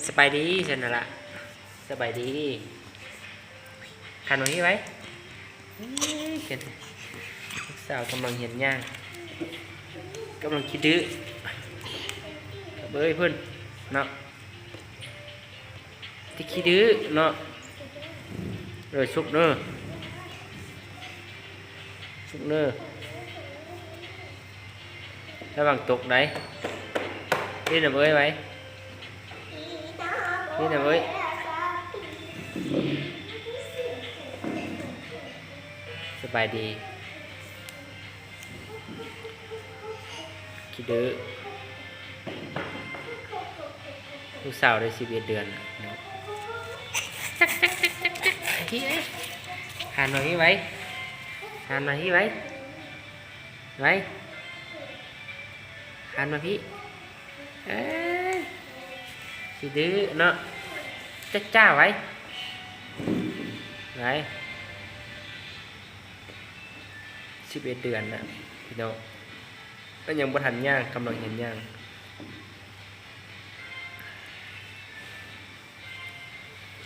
ສະບາຍດີຊັ້ນນະລະ ສະບາຍດີ. ຫັນມາພີ້ໄວ້. ເອີຍ ເຫັນ ລູກສາວກຳລັງຮຽນຍ່າງ ກຳລັງຂີ້ດື້ ເບິ່ງເພິ່ນເນາະ ທີ່ຂີ້ດື້ເນາະ. ເອີ ສຸກເດີ ສຸກເດີ ລະວັງຕົກໄດ໋. ນີ້ນະເອີຍໄວ້ ນີ້ນະເອີຍ. ສະບາຍດີ. ຂີ້ດື້ ລູກສາວໄດ້ສິບເອັດເດືອນແລ້ວເນາະ. ຫັນມາພີ້ໄວ້ ຫັນມາພີ້ໄວ້ ໄວ້ ຫັນມາພີ້. ເອີຍ ຂີ້ດື້ເນາະ ຈ້າໆ ໄວ້ ໄວ້. ສິບເອັດເດືອນນະພີ່ນ້ອງ ແລະຍັງບໍ່ທັນຍ່າງ ກຳລັງຮຽນຍ່າງ.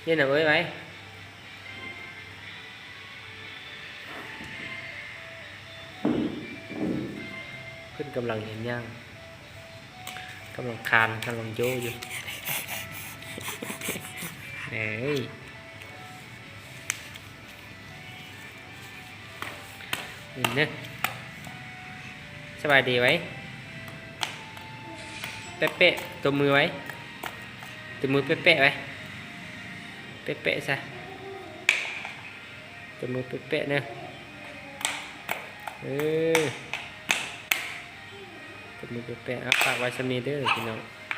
ນີ້ນະເອີຍໄວ້ ເພິ່ນກຳລັງຮຽນຍ່າງ ກຳລັງຄານ ກຳລັງໂຍຢູ່. ເອີຍ ນີ້ເດີ ສະບາຍດີໄວ້ ແປະໆ ຕົບມືໄວ້ ຕົບມືແປະໆ ໄວ້ ແປະໆ ຊະ ຕົບມືແປະໆ ເດີ. ເອີ ຕົບມືແປະໆ. ເອົາ ຝາກໄວ້ສ່ຳນີ້ເດີພີ່ນ້ອງ.